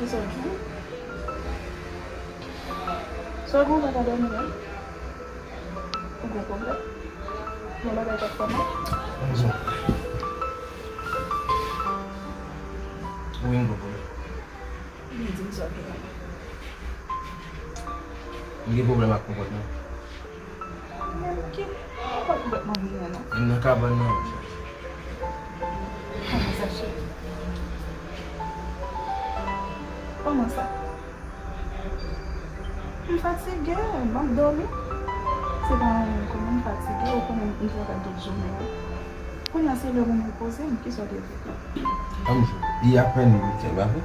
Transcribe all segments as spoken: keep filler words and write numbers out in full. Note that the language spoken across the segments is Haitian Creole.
Sa w gen? Sa w gen, ou pa ka dòmi a? Ou gen pwoblèm? Gen bagay k ap fè w mal? Ann zonbi. Ou gen gwo pwoblèm. Byen, di m sa w gen. M gen pwoblèm ak konpòtman. Men ki konpòtman m gen la? M nan kabann nan, monchè. Kòman sa, cheri? Kòman sa? M fatige, m ap dòmi. Se pa anyen, kòman m fatige, ou konnen m travay tout jounen an. Kounye a se lè pou m repoze m, kisa w te vle? Ann jwe. Li apèn uit è, pa vre?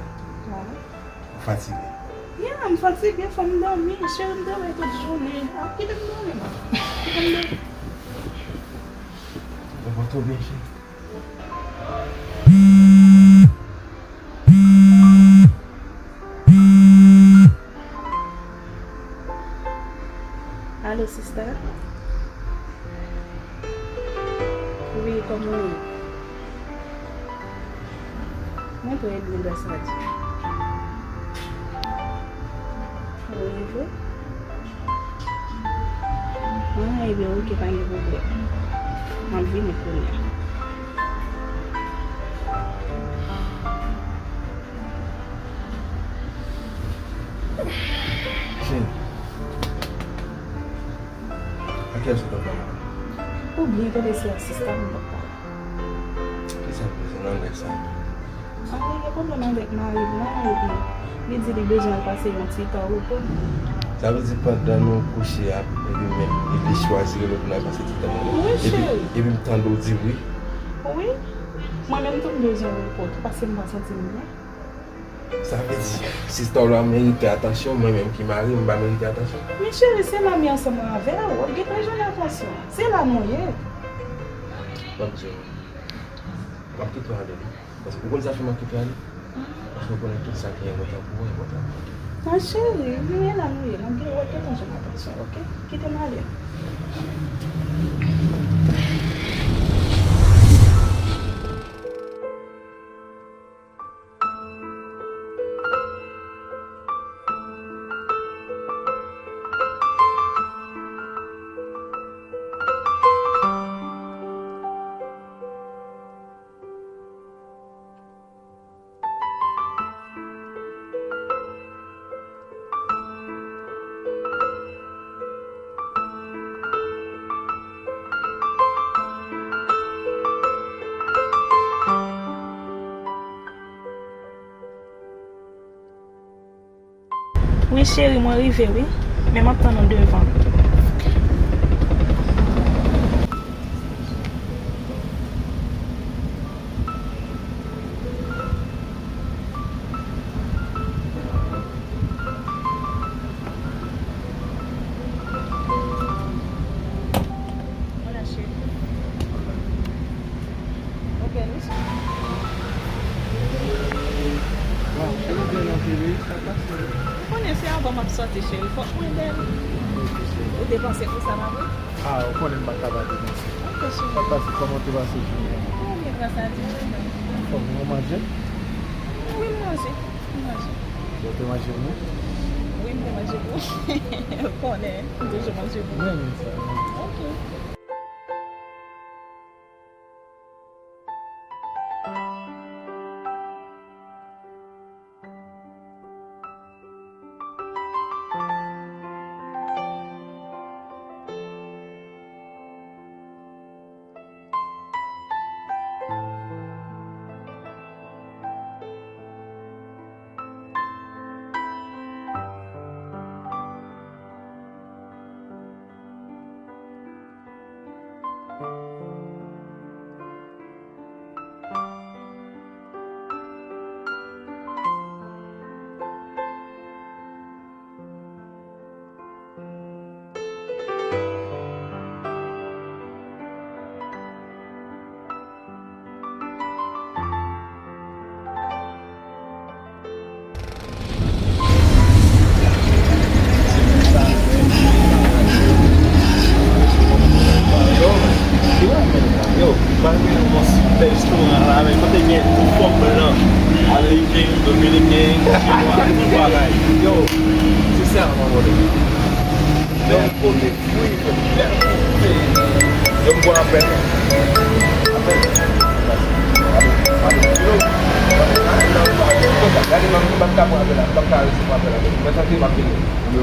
Ou fatige? Ya, m fatige, fò m dòmi. Cheri, m travay tout jounen. Ah, kite m dòmi, non. Kite m dòmi. Ou pòte w byen, cheri? Alo, sista? Wi, kòman w ye? Mwen trè byen, gras a Dye. Wi, vre? Ah, ebyen, oke, pa gen pwoblèm. M ap vini kounye a. Cheri, a ki èl se t ap pale? Ou byen tande se a sista m t ap pale. Kisa k poze nan nèg sa? Ah, li gen pwoblèm avèk mari l la, epi li di li bezwen al pase yon ti tan repo. Sa vle di pandan nou kouche a, epi men, epi li chwazi rele pou n al pase ti tan nou? Wi, cheri. Epi m tande w di wi. Wi. Mwen menm tou m bezwen repo tou, paske m pa santi m byen. Sa vle di, sista w la merite atansyon, mwen menm ki mari m, m pa merite atansyon? Men cheri, se la m ye ansanm avè w, w ap gentan jwenn atansyon. Se la nou ye. M ap di w, m ap kite w ale wi. Paske ou konn sa fè m ap kite w ale? Paske ou konnen tout sa ki enpòtan pou ou enpòtan pou mwen. Non cheri, men la nou ye, n ap gen, w ap gentan jwenn atansyon, oke? Kite m ale. Wi cheri, mwen rive wi, men m ap tann ou devan. Hola, cheri. Ok, nou sou. Waw, cheri, bèl anpil wi, sa pase. Ou konnen se avan m ap sòti, cheri, fòk mwen bèl. Ok, cheri. Ou te panse pou sa, pa vre? Ah, ou konnen m pa ka pa te panse. Ok, cheri. Sa pase, kòman te pase jounen an? Trè byen, gras a Dye, wi, men. Anfòm, ou manje? Wi, m manje. M manje. Ou te manje pou mwen? Wi, m te manje pou ou. Ou konnen, m toujou manje pou ou. Mwen renmen sa. Ok. Kote fwi, kote bèl kote. Yo m bon apèl. Apèl. Gade, m p ap ka pran apèl la. M p ap ka resevwa apèl la. Mwen santi m ap vini. Yo.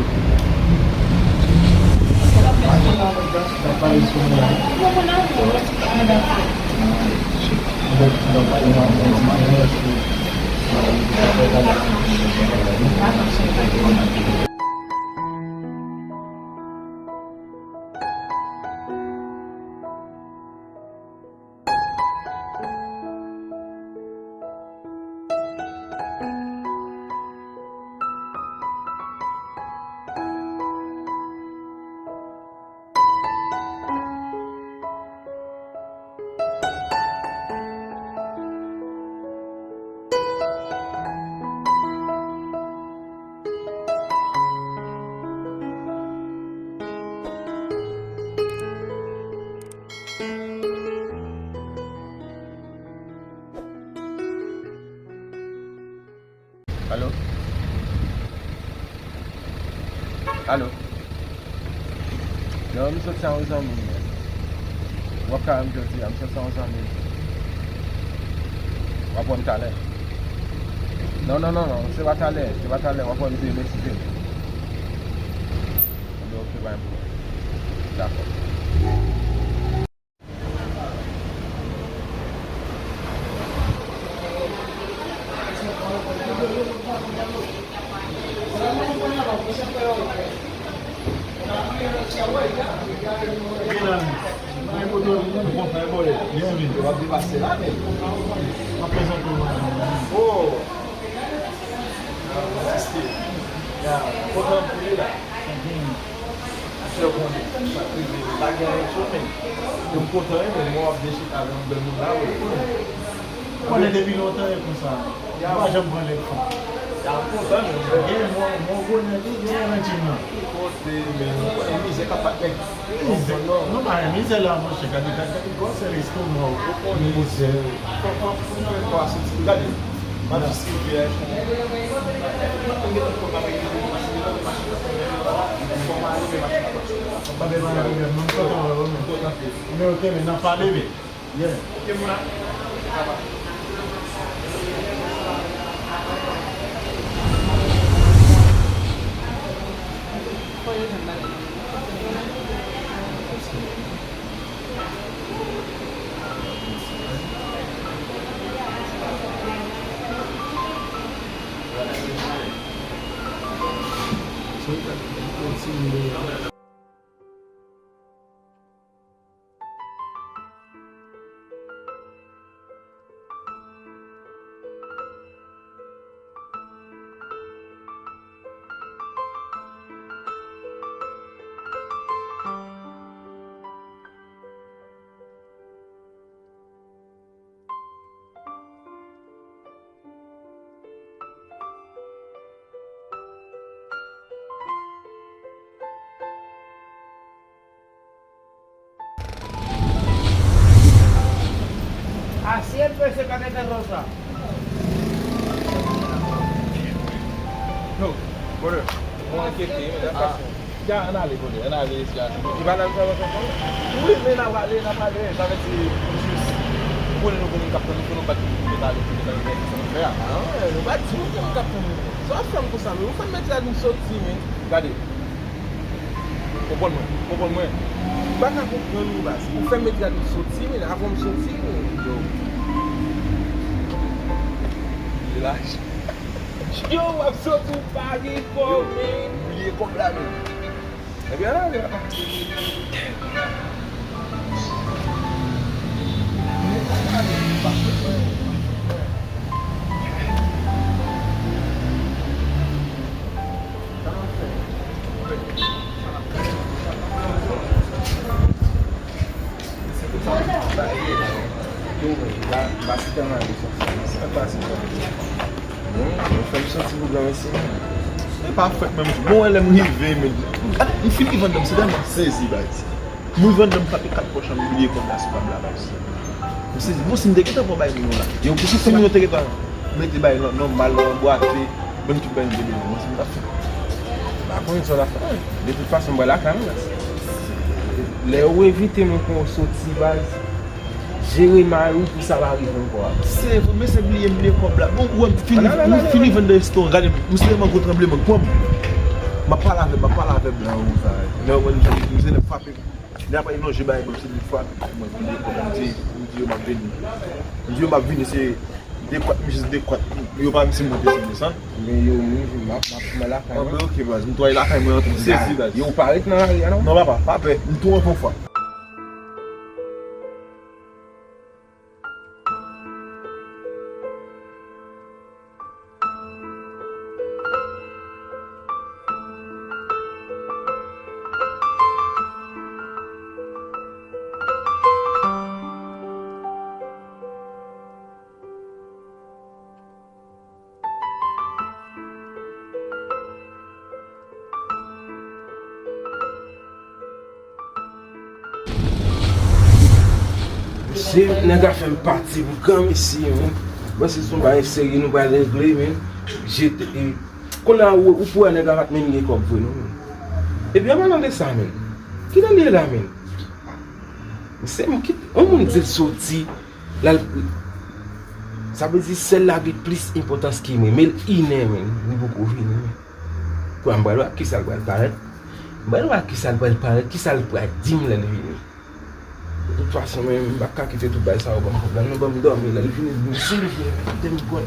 Alo? Alo? Non, m sot sa yon zanmi m. W ap ka wè m jodi a, m sot sa yon zanmi m. W ap wè m talè. Non, non, non, non, se pa talè, se pa talè, w ap wè m demen si Dye vle. Ebyen, oke, pa gen pwoblèm. Dakò. Byen vini. W ap depase la, men. Oh. Ya, kontan pou li la. Misye konnen sa k rive, li pa gen anyen sou men. Yo kontan, men mwen w ap vin chita avè yon bèl moun la, wi. Konnen depi lontan e konsa. Ou pa janm pran lèd fanm. Ya, m kontan, men. Gen yon gwo nèg, wi, gen yon nèg nan. Kote, men, ou konnen mizè k ap bat nèg. Mizè. Non, pa mizè la, monchè, gade, gade, gade gwosè lestomak ou. Ou konnen mizè. Fò, fò, fò nou fè kwa soti. Gade. M ap jis rive a. Papa, pa gen pwoblèm, non, m kontan wè w, men. Men, ok, men n ap pale, men. Yeah. Ok, moun la. Asyèt mesye ka gen tèt konsa. Yo, brother, mwen enkyete, men sa k pase? Ya, ann ale, brother, ann ale, esye a. Li pa nan sa w ap fè? Wi, men n a prale, n a prale, sa vle di, jis, ou konnen nou gon moun k ap tann nou, fò nou bat pou nou mete ale, pou nou mete ale, sa nou fè a. Ah, nou pa di nou gen moun k ap tann nou. Sa w ap fè m konsa, men ou fè m mete ale m soti, men. Gade. Konprann mwen, konprann mwen. M pa ka konprann ou, baz. Ou fè m mete ale m soti, men avan m soti, men. Yo. Li laj. Yo, w ap soti, ou pa gen kòb, men. Bliye kòb la, men. Ebyen, ann ale la. Yo, la, m pa chita nan leson sa. Sa k pase? Bon, mwen fè m santi pou gran mesi, men. E pa fèt, menm. Bon, wè, lè m rive, men. Gade, m fin rive anndan, m se tèlman sezi, baz. M rive anndan, m frape kat pòch lan, m bliye kòb la sou tab la, baz. M sezi, bon, si m te gentan pran bay moun yo la. Yo, pou si moun yo te gentan mete bay lan, nòmal, lan, bwate, menm tout bay m te bezwen, mwen, si m t ap fè. Pa konnen sa w ap fè. De tout fason, m pral lakay mwen la. Lè yo envite mwen pou yon soti, baz, jere may ou pou sa pa rive ankò a. Se vre, men se bliye m bliye kòb la. Bon, ou wè m fini, m fini vann nan restoran. Gade, m se tèlman gwo tranblemann. Pran m. M ap pale avè m, m ap pale avè m la, ou sa. Lè yo wè m, m se nèg frape. Lè apre li lonje bay mwen, se li frape mwen, m di, m di yo m ap vini. M di yo m ap vini, se dekwat, m jis dekwat. Yo pa menm si m monte, si m desann. Men yo, m, m ap, m ap, m lakay mwen. Ah, men ok, baz, m tway lakay mwen antre, m sezi, baz. Yo, ou pa ret nan lari a, non? Non, papa, pa pè, m tou antre yon fwa. Mesye, nèg la fè m pati pou granmesi, wi. Mwen se sou bagay serye nou pral regle, men. Jete, e, kounye a, ou, ou pou wè nèg la pa t menm gen kòb vre, non, men. Epi, an palan de sa, men. Kilè l ye la, men? Se m ki, yon moun di l soti, l al, sa vle di sèl la gen plis enpòtans ke mwen, men l inè, men, li poko vini, men. Kou a m pral wè ak kisa l pral parèt. M pral wè ak kisa l pral parèt, kisa l pral di m lè l vini. De tout fason, men, m pa ka kite tout bagay sa yo ban m pwoblèm, non, ban m dòmi, lè l vini, m sou li vini, kite m kwè.